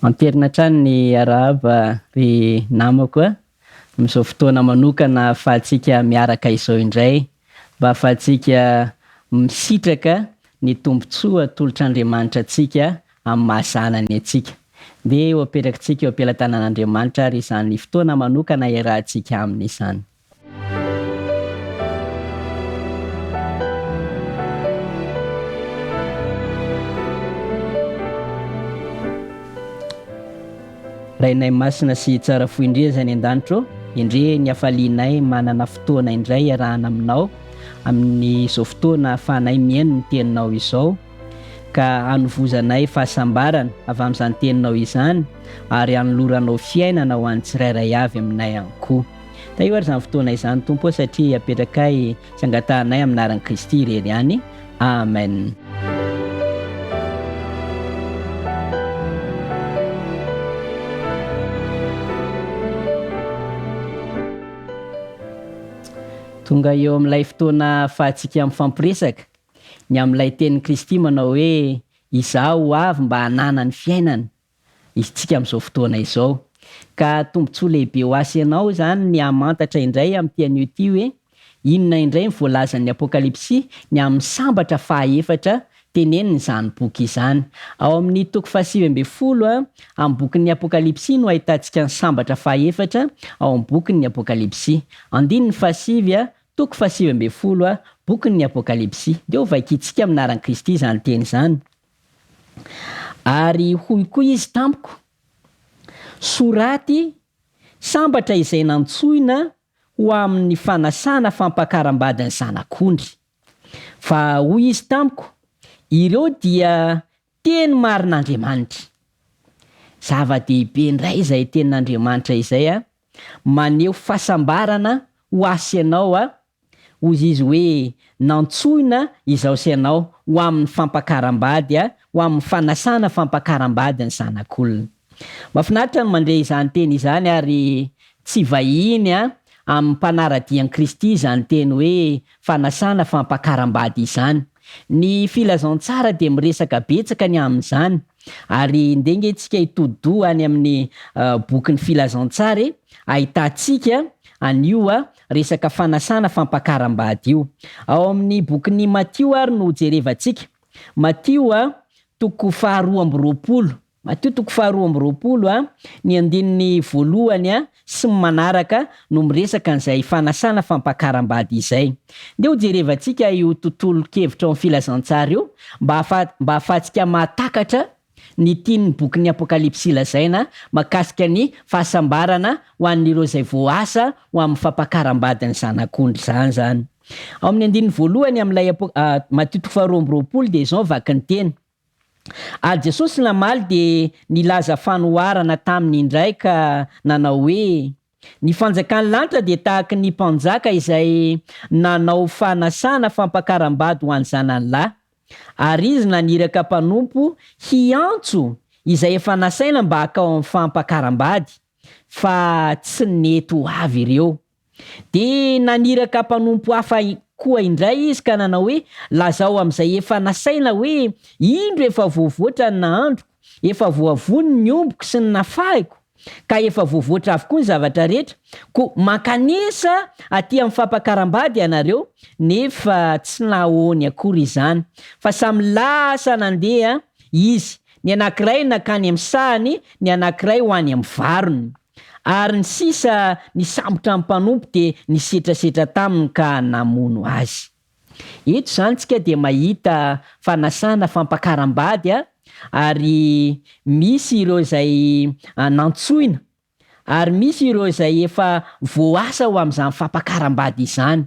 Anterina hatrany ny arahaba ry namako a! Amin'izao fotoana manokana ahafahantsika miaraka izao indray mba ahafahantsika misitraka ny tombontsoa atolotr'Andriamanitra antsika amin'ny maha zanany antsika. Ndeha ho apetrakitsika eo am-pelatanan'Andriamanitra ary izany fotoana manokana iarahantsika aminy izany. Rainay masina sy tsara fo indrindra izay any an-danitra ô, endrey ny hafalianay manana fotoana indray iarahana aminao amin'izao fotoana ahafahanay mihaino ny teninao izao ka hanovozanay fahasambarana avy amin'izany teninao izany ary hanoloranao fiainana ho an'ny tsirairay avy aminay ihany koa. Tahio ary izany fotoana izany Tompo ô satria apetrakay sy angatahanay amin'ny anaran'i Kristy irery ihany. Amen. Tonga eo amin'ilay fotoana ahafahantsika mifampiresaka ny amin'ilay tenin'i Kristy manao hoe Izaho ho avy mba hanana ny fiainana. isika amin'izao fotoana izao. Ka tombontsoa lehibe ho ahy sy ianao izany ny hamantatra indray amin'ity anio ity hoe inona indray ny voalazan'ny Apokalypsy ny amin'ny sambatra fahaefatra tenenin'izany boky izany. Ao amin'ny toko fahasivy ambin'ny folo amin'ny bokin'ny Apokalypsy no ahitantsika ny sambatra fahaefatra ao amin'ny bokin'ny Apokalypsy. Andininy fahasivy, toko fahasivy ambin'ny folo, bokin'ny Apokalypsy. Ndeha hovakintsika amin'ny anaran'i Kristy izany teny izany. Ary hoy koa izy tamiko, Soraty, Sambatra izay nantsoina ho amin'ny fanasana fampakaram-badin'ny Zanak'ondry. Fa hoy izy tamiko, Ireo dia teny marin'Andriamanitra. Zava-dehibe indray izay tenin'Andriamanitra izay a! Maneho fahasambarana ho ahy sy ianao a! Hozy izy hoe, Nantsoina izaho sy ianao ho amin'ny fampakaram-bady, ho amin'ny fanasana fampakaram-bady ny Zanak'olona. Mahafinaritra ny mandre izany teny izany ary tsy vahiny amin'ny mpanara-dia an'i Kristy izany teny hoe fanasana fampakaram-bady izany. Ny filazantsara dia miresaka betsaka ny amin'izany. Ary ndeha nge tsika hitodi-doha any amin'ny bokin'ny filazantsara e, ahitantsika an'io resaka fanasana fampakaram-bady io. Ao amin'ny bokin'i Matio ary no jerevantsika. Matio toko faharoa amby roapolo. Matio toko faharoa amby roapolo, ny andininy voalohany sy ny manaraka no miresaka an'izay fanasana fampakaram-bady izay. Ndeha ho jerevantsika io tontolon-kevitra ao amin'ny filazantsara io mba mba hahafahantsika mahatakatra ny tian'ny bokin'ny Apokalypsy lazaina mahakasika ny fahasambarana ho an'ireo izay voaasa ho amin'ny fampakaram-badin'ny Zanak'ondry izany izany. Ao amin'ny andininy voalohany amin'ilay Apo Matio toko faharoa amby roapolo dia izao ny vakin'ny teny. Ary Jesosy namaly dia nilaza fanoharana taminy indray ka nanao hoe, Ny fanjakan'ny lanitra dia tahaky ny mpanjaka izay nanao fanasana fampakaram-bady ho an'ny zanany lahy. Ary izy naniraka mpanompo hiantso izay efa nasaina mba hakao amin'ny fampakaram-bady, fa tsy nety ho avy ireo. Dia naniraka mpanompo hafa koa indray izy ka nanao hoe, Lazao amin'izay efa nasaina hoe, Indro efa voavoatra ny nahandroko, efa voavono ny ombiko sy ny nafahiko, ka efa voavoatra avokoa ny zavatra rehetra, koa mankanesa aty amin'ny fampakaram-bady ianareo, nefa tsy nahoany akory izany, fa samy lasa nandeha izy, ny anankiray nankany amin'ny sahany, ny anankiray ho any amin'ny varony. Ary ny sisa nisambotra ny mpanompo dia nisetrasetra taminy ka namono azy. Eto izany tsika dia mahita fanasana fampakaram-bady ary misy ireo izay nantsoina ary misy ireo izay efa voaasa ho amin'izany fampakaram-bady izany.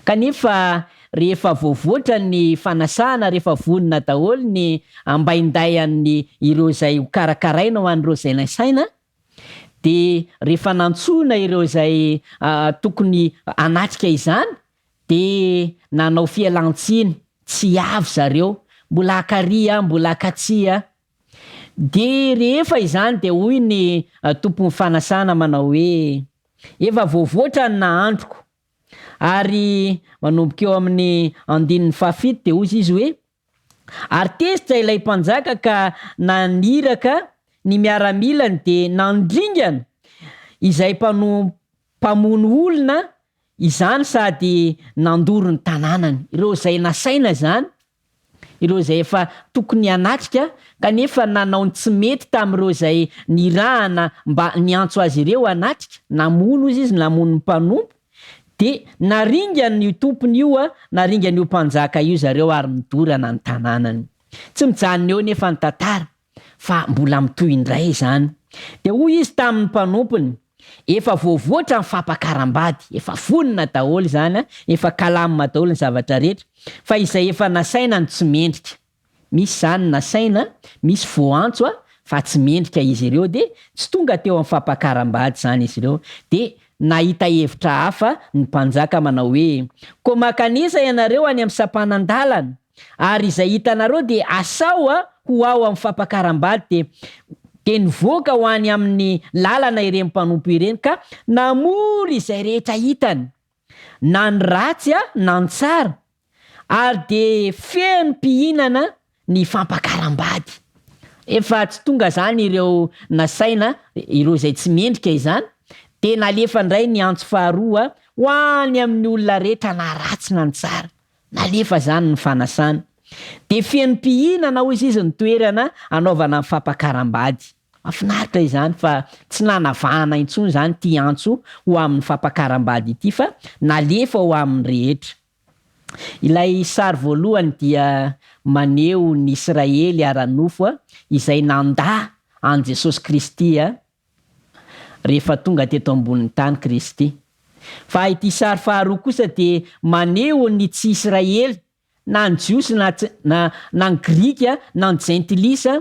Kanefa rehefa voavoatra ny fanasana, rehefa vonona daholo ny ambaindain'ny ireo izay ho karakaraina ho an'ireo izay nasaina, dia rehefa nantsoina ireo izay tokony hanatrika izany, dia nanao fialan-tsiny, tsy avy zareo, mbola haka ary aho, mbola haka tsia aho. Dia rehefa izany dia hoy ny tompon'ny fanasana manao hoe, Efa voavoatra ny nahandroko. Ary manomboka eo amin'ny andininy fahafito dia hozy izy hoe, Ary tezitra ilay mpanjaka ka naniraka ny miaramilany dia nandringana izay mpamono olona izany sady nandoro ny tanànany. Ireo izay nasaina izany, ireo izay efa tokony hanatrika kanefa nanao ny tsy mety tamin'ireo izay nirahana mba niantso azy ireo hanatrika, namono izy izy, namono ny mpanompo, dia naringan'io tompony io, naringan'io mpanjaka io zareo ary nodorana ny tanànany. Tsy mijanona eo nefa ny tantara fa mbola mitohy indray izany. Dia hoy izy tamin'ny mpanompony, Efa voavoatra ny fampakaram-bady, efa vonona daholo izany, efa calme daholo ny zavatra rehetra, fa izay efa nasaina no tsy mendrika. Misy izany nasaina, misy voaantso fa tsy mendrika izy ireo dia tsy tonga teo amin'ny fampakaram-bady izany izy ireo. Dia nahita hevitra hafa ny mpanjaka manao hoe, Koa mankanesa ianareo any amin'ny sampanan-dalana, Ary izay hitanareo dia asao ho ao amin'ny fampakaram-bady dia dia nivoaka ho any amin'ny lalana ireny mpanompo ireny ka namory izay rehetra hitany, na ny ratsy na ny tsara, ary dia feno mpihinana ny fampakaram-bady. Efa tsy tonga izany ireo nasaina, ireo izay tsy mendrika izany, dia nalefa indray ny antso faharoa ho any amin'ny olona rehetra na ratsy na ny tsara. Nalefa zany ny fanasana. Dia feno mpihinana hozy izy ny toerana anaovana ny fampakaram-bady. Mahafinaritra izany fa tsy nanavahana intsony izany ity antso ho amin'ny fampakaram-bady ity fa nalefa ho amin'ny rehetra. Ilay sary voalohany dia maneho ny Israely ara-nofo izay nandà an'i Jesosy Kristy rehefa tonga teto ambonin'ny tany Kristy. Fa ity sary faharoa kosa dia maneho ny tsy Israely, na ny Jiosy na na na ny Grika na ny Jentilisa,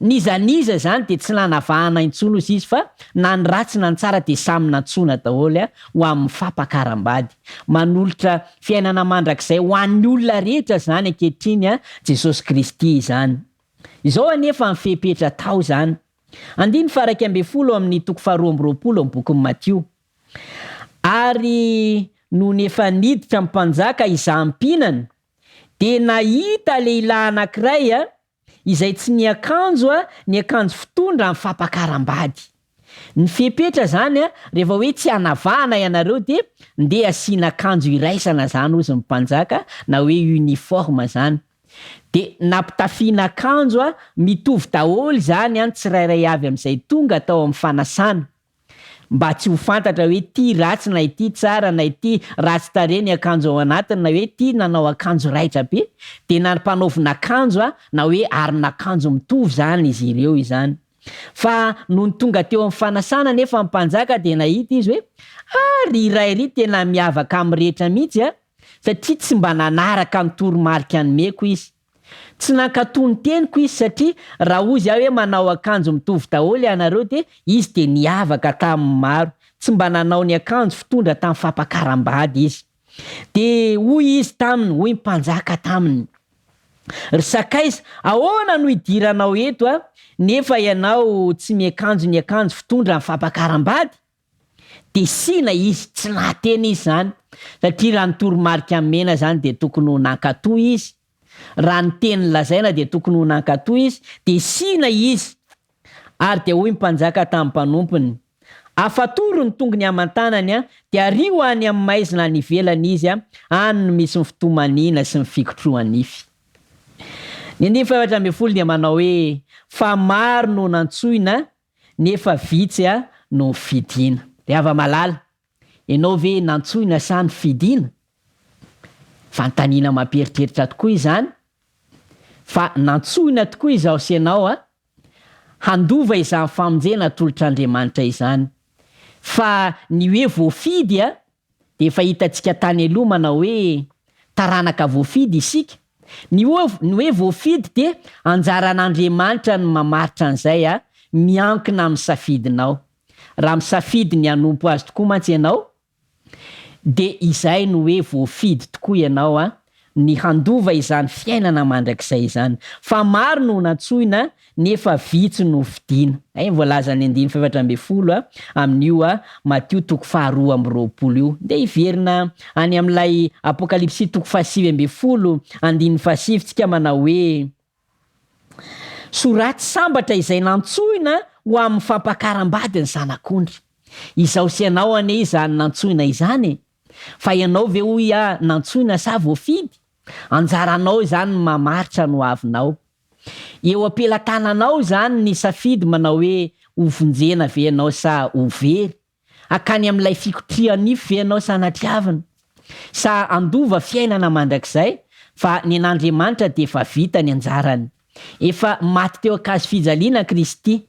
n'iza n'iza izany dia tsy nanavahana intsony ozy izy fa na ny ratsy na ny tsara dia samy nantsoina daholo ho amin'ny fampakaram-bady. Manolotra fiainana mandrakizay ho an'ny olona rehetra izany ankehitriny Jesosy Kristy izany. Izao anefa ny fepetra atao izany. Andininy faha-11 amin'ny toko faharoa amby roapolo amin'ny bokin'i Matio. Ary nony efa niditra ny mpanjaka hizaha mpinana, dia nahita lehilahy anankiray izay tsy niakanjo ny akanjo fitondra amin'ny fampakaram-bady. Ny fepetra izany, rehefa hoe tsy hanavahana ianareo dia ndeha asiana akanjo iraisana izany hozy ny mpanjaka na hoe uniforme izany. Dia nampitafiana akanjo mitovy daholo izany ny tsirairay avy amin'izay tonga tao amin'ny fanasana. Mba tsy ho fantatra hoe ity ratsy na ity tsara na ity ratsy tarehy ny akanjo ao anatiny na hoe ity nanao akanjo raitra be. Dia nampanaovina akanjo na hoe aron'akanjo mitovy izany izy ireo izany. Fa nony tonga teo amin'ny fanasana anefa ny mpanjaka dia nahita izy hoe, Ah, ry iray ry tena miavaka amin'ny rehetra mihitsy a! Satria tsy mba nanaraka ny toromarika nomeko izy. Tsy nankatò ny teniko izy satria raha hozy aho hoe manao akanjo mitovy daholo ianareo dia izy dia niavaka tamin'ny maro. Tsy mba nanao ny akanjo fitondra tamin'ny fampakaram-bady izy. Dia hoy izy taminy, hoy ny mpanjaka taminy, Ry sakaiza, ahoana no idiranao eto nefa ianao tsy miakanjo ny akanjo fitondra ny fampakaram-bady? Dia sina izy, tsy nahateny izy izany, satria raha ny toromarika nomena izany dia tokony ho nankatò izy, raha ny teny nolazaina dia tokony ho nankatò izy, dia sina izy. Ary dia hoy ny mpanjaka tamin'ny mpanompony, Afatory ny tongony aman-tanany, dia ario any amin'ny maizina any ivelany izy, any no misy ny fitomaniana sy ny fikotroha-nify. Ny andininy faha-14 dia manao hoe, Fa maro no nantsoina, nefa vitsy no nifidina. Ry hava-malala, ianao ve nantsoina sa nifidina? Fanontaniana mampieritreritra tokoa izany, fa nantsoina tokoa izaho sy ianao handova izany famonjena atolotr'Andriamanitra izany. Fa ny hoe voafidy dia efa hitantsika tany aloha manao hoe taranaka voafidy isika. Ny hoe ny hoe voafidy dia anjaran'Andriamanitra ny mamaritra an'izay miankina amin'ny safidinao. Raha misafidy ny hanompo Azy tokoa mantsy ianao dia izay no hoe voafidy tokoa ianao ny handova izany fiainana mandrakizay izany. Fa maro no nantsoina nefa vitsy no fidina. Hay ny voalazan'ny andininy faha-14 amin'io Matio toko faha-22 io. Ndeha hiverina any amin'ilay Apokalypsy toko faha-19 andininy faha-9 tsika manao hoe. Soraty sambatra izay nantsoina ho amin'ny fampakaram-bady ny Zanak'ondry. Izaho sy ianao anie izany nantsoina izany e! Fa ianao ve hoy aho nantsoina sa voafidy? Anjaranao izany ny mamaritra ny hoavinao. Eo am-pelatananao izany ny safidy manao hoe ho vonjena ve ianao sa ho very? Hakany amin'ilay fikotriha-nify ve ianao sanatriavina? Sa handova fiainana mandrakizay? Fa ny an'Andriamanitra dia efa vita ny anjarany. Efa maty teo an-kazofijaliana Kristy.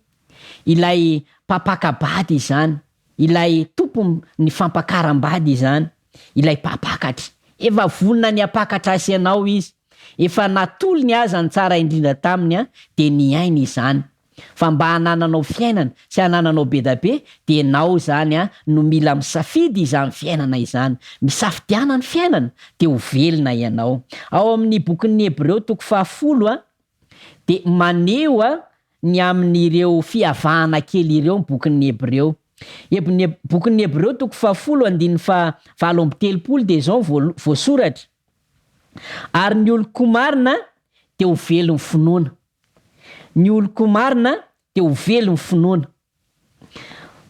Ilay mpampaka-bady izany. Ilay tompon ny fampakaram-bady izany. Ilay mpampakatra. Efa vonona ny hampakatra ahy sy ianao Izy. Efa natolony aza ny tsara indrindra taminy dia niaina izany. Fa mba hanananao fiainana sy hanananao bedabe dia enao izany no mila misafidy izany fiainana izany. Misafidiana ny fiainana dia ho velona ianao. Ao amin'ny bokin'ny Hebreo toko fahafolo dia maneho ny amin'ireo fiavahana kely ireo ny bokin'ny Hebreo. Hebny bokin'ny Hebreo toko fahafolo andininy faha 38 dia izao no voasoratra, Ary ny olon-ko marina dia ho velon'ny finoana. Ny olon-ko marina dia ho velon'ny finoana.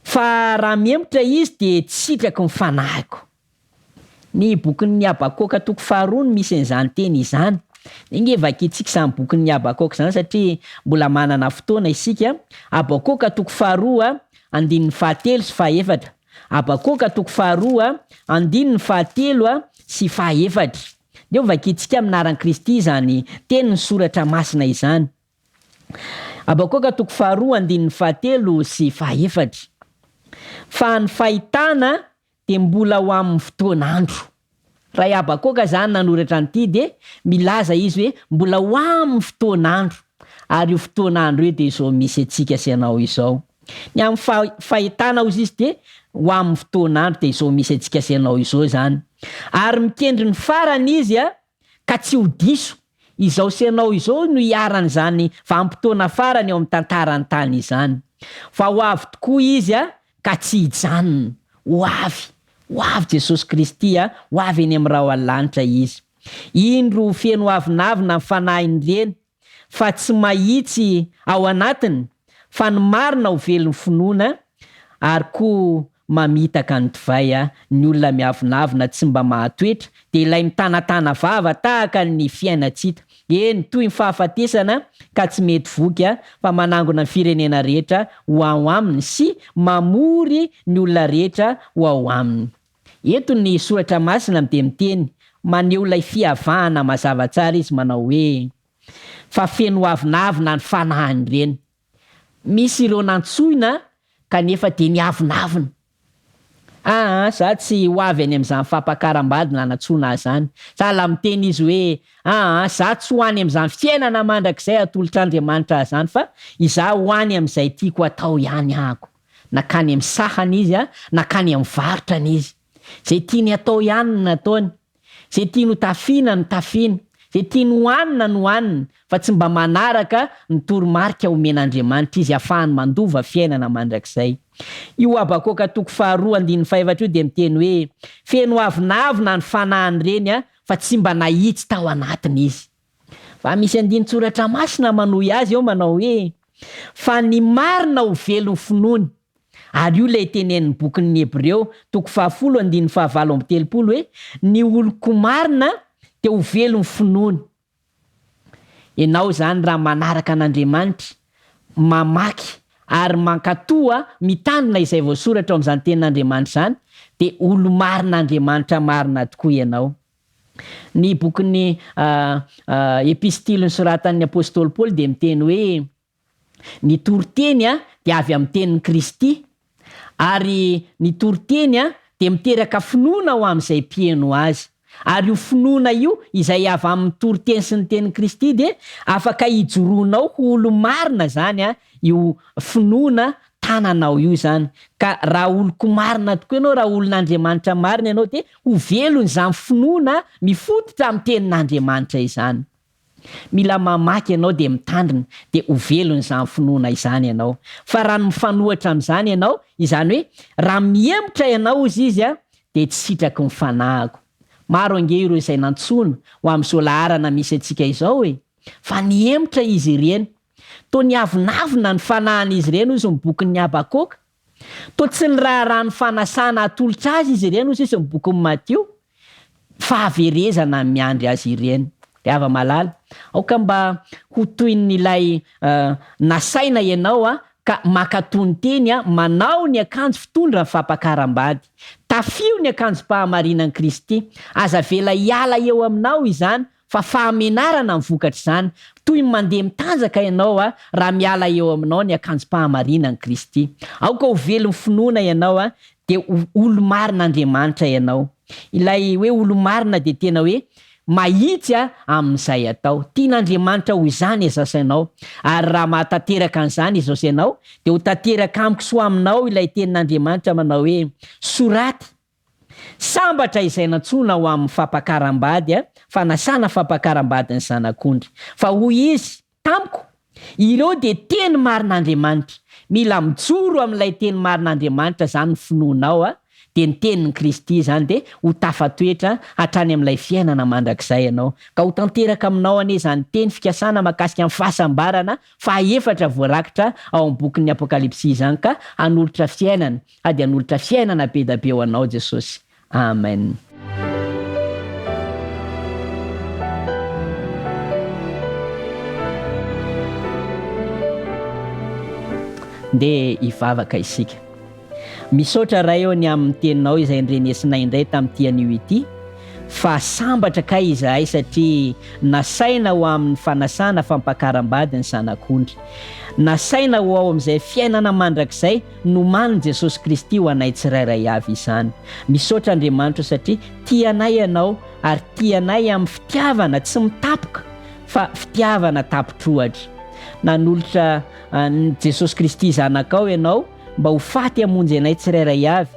Fa raha mihemotra izy dia tsy sitraky ny fanahiko. Ny bokin'ny Habakoka toko faharoa no misy an'izany teny izany. Enga e vakintsika izany bokin'ny Habakoka izany satria mbola manana fotoana isika. Habakoka toko faharoa andininy fahatelo sy fahaefatra. Habakoka toko faharoa andininy fahatelo sy fahaefatra. Ndeha ho vakintsika amin'ny anaran'i Kristy izany tenin'ny Soratra Masina izany. Habakoka toko faharoa andininy fahatelo sy fahaefatra. Fa ny fahitana dia mbola ho amin'ny fotoan'andro. Raha i Habakoka izany nanoratra an'ity dia milaza izy hoe mbola ho amin'ny fotoan'andro. Ary io fotoan'andro io dia izao misy antsika sy ianao izao. Ny amin'ny fahitana hozy izy dia ho amin'ny fotoan'andro dia izao misy antsika sy ianao izao izany. Ary mikendry ny farany izy ka tsy ho diso. Izao sy ianao izao no iharan'izany vanim-potoana farany eo amin'ny tantaran'ny tany izany. Fa ho avy tokoa izy ka tsy hijanona. Ho avy. Ho avy Jesosy Kristy ho avy eny amin'ny rahona lanitra Izy. Indro feno avonavona ny fanahin'ireny fa tsy mahitsy ao anatiny fa ny marina ho velon'ny finoana ary koa mamitaka ny divay ny olona miavonavona tsy mba mahatoetra dia ilay mitanatana vava tahaka ny fiainan-tsy hita eny toy ny fahafatesana ka tsy mety voky fa manangona ny firenena rehetra ho ao aminy sy mamory ny olona rehetra ho ao aminy. Eto ny soratra masina dia miteny maneho ilay fiavahana mazava tsara izy manao hoe, Fa feno avonavona ny fanahin'ireny. Misy ireo nantsoina kanefa dia niavonavona. Aa za tsy ho avy any amin'izany fampakaram-bady nanantsoina ahy izany. Sahala miteny izy hoe, aa za tsy ho any amin'izany fiainana mandrakizay atolotr'Andriamanitra ahy izany fa izaho ho any amin'izay tiako atao ihany ahako. Nankany amin'ny sahany izy, nankany amin'ny varotrany izy. Izay tiany hatao ihany no nataony. Izay tiany ho tafiana no tafiany. Izay tiany hohanina no haniny, fa tsy mba manaraka ny toromarika omen'Andriamanitra izy hahafahany mandova fiainana mandrakizay. Io Habakoka toko faharoa andininy fahefatra io dia miteny hoe, Feno avonavona ny fanahin'ireny, fa tsy mba nahitsy tao anatiny izy. Fa misy andinin-tsoratra masina manohy azy eo manao hoe, Fa ny marina ho velon'ny finoany. Ary io ilay tenenin'ny bokin'ny Hebreo toko fahafolo andininy fahavalo amby telopolo hoe, Ny olon-ko marina dia ho velon'ny finoany. Ianao izany raha manaraka an'Andriamanitra, mamaky ary mankatoa mitandrina izay voasoratra ao amin'izany tenin'Andriamanitra izany, dia olo-marin'Andriamanitra marina tokoa ianao. Ny bokin'ny Epistily nosoratan'ny apostoly Paoly dia miteny hoe, Ny toriteny dia avy amin'ny tenin'i Kristy, ary ny toriteny dia miteraka finoana ho amin'izay mpiheno azy. Ary io finoana io, izay avy amin'ny toriteny sy ny tenin'i Kristy, dia afaka hijoroanao ho olo-marina izany io finoana tananao io izany. Ka raha oloko marina tokoa ianao, raha olon'Andriamanitra marina ianao, dia ho velona izany finoana mifototra amin'ny tenin'Andriamanitra izany. Mila mamaky ianao dia mitandrina, dia ho velona izany finoana izany ianao. Fa raha ny mifanohitra amin'izany ianao, izany hoe raha mihemotra ianao hozy izy dia tsy sitraky ny fanahiko. Maro ange ireo izay nantsoina ho amin'izao laharana misy antsika izao e! Fa nihemotra izy ireny. Toa niavonavona ny fanahin'izy ireny, hoy izy ny bokin'ny Habakoka. Toa tsy niraharaha ny fanasana atolotra azy izy ireny, hoy sisa ny bokin'i Matio. Fahaverezana ny miandry azy ireny. Ry hava-malala, aoka mba ho toy ny ilay nasaina ianao ka mankatò ny teny, manao ny akanjo fitondra ny fampakaram-bady. Tafio ny akanjom-pahamarinan'i Kristy. Aza avela hiala eo aminao izany, fa fahamenarana ny vokatr'izany. Toy ny mandeha mitanjaka ianao raha miala eo aminao ny akanjom-pahamarinan'i Kristy. Aoka ho velon'ny finoana ianao, dia ho olo-marin'Andriamanitra ianao. Ilay hoe olo-marina dia tena hoe mahitsy amin'izay atao. Tian'Andriamanitra ho izany izao sy ianao. Ary raha mahatanteraka an'izany izao sy ianao, dia ho tanteraka amiko sy ho aminao ilay tenin'Andriamanitra manao hoe, Soraty, sambatra izay nantsoina ho amin'ny fampakaram-bady, fanasana fampakaram-badin'ny Zanak'ondry. Fa hoy Izy tamiko, Ireo dia teny marin'Andriamanitra. Mila mijoro amin'ilay teny marin'Andriamanitra izany ny finoanao, dia ny tenin'i Kristy izany, dia ho tafatoetra hatrany amin'ilay fiainana mandrakizay ianao. Ka ho tanteraka aminao anie izany teny fikasana mahakasika ny fahasambarana fahaefatra voarakitra ao amin'ny bokin'ny Apokalypsy izany, ka hanolotra fiainana, sady hanolotra fiainana be da be ho anao Jesosy. Amen. Ndeha hivavaka isika. Misaotra Ray ô ny amin'ny teninao izay ndrenesinay indray tamin'ity anio ity fa sambatra kay izahay satria nasaina ho amin'ny fanasana fampakaram-bady ny zanak'ondry. Nasaina ho ao amin'izay fiainana mandrakizay Nomanin'i Jesosy Kristy ho anay tsirairay avy izany. Misaotra Andriamanitra satria tia anay Ianao ary tia anay amin'ny fitiavana tsy mitapoka fa fitiavana tapitr'ohatra. Nanolotra an'i Jesosy Kristy Zanakao Ianao mba ho faty hamonjy anay tsirairay avy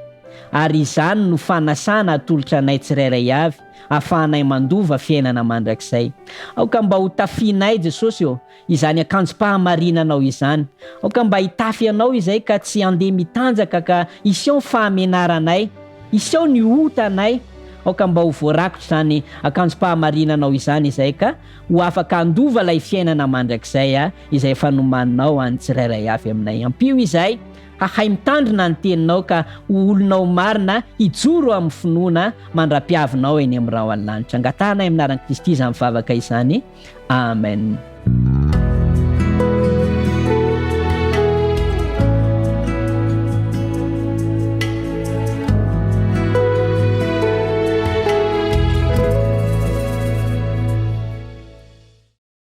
ary izany no fanasana atolotra anay tsirairay avy ahafahanay mandova fiainana mandrakizay. Aoka mba ho tafianay Jesosy ô Izany akanjom-pahamarinanao izany. Aoka mba hitafy anao izay ka tsy handeha mitanjaka ka hiseho ny fahamenaranay, hiseho ny otanay. Aoka mba ho voarakotra izany akanjom-pahamarinanao izany izay ka ho afaka handova ilay fiainana mandrakizay izay efa nomaninao ho an'ny tsirairay avy aminay. Ampio izahay hahay mitandrina ny teninao ka ho olonao marina hijoro amin'ny finoana mandra-piavinao eny amin'ny rahona lanitra. Angatahanay amin'ny anaran'i Kristy izany vavaka izany. Amen.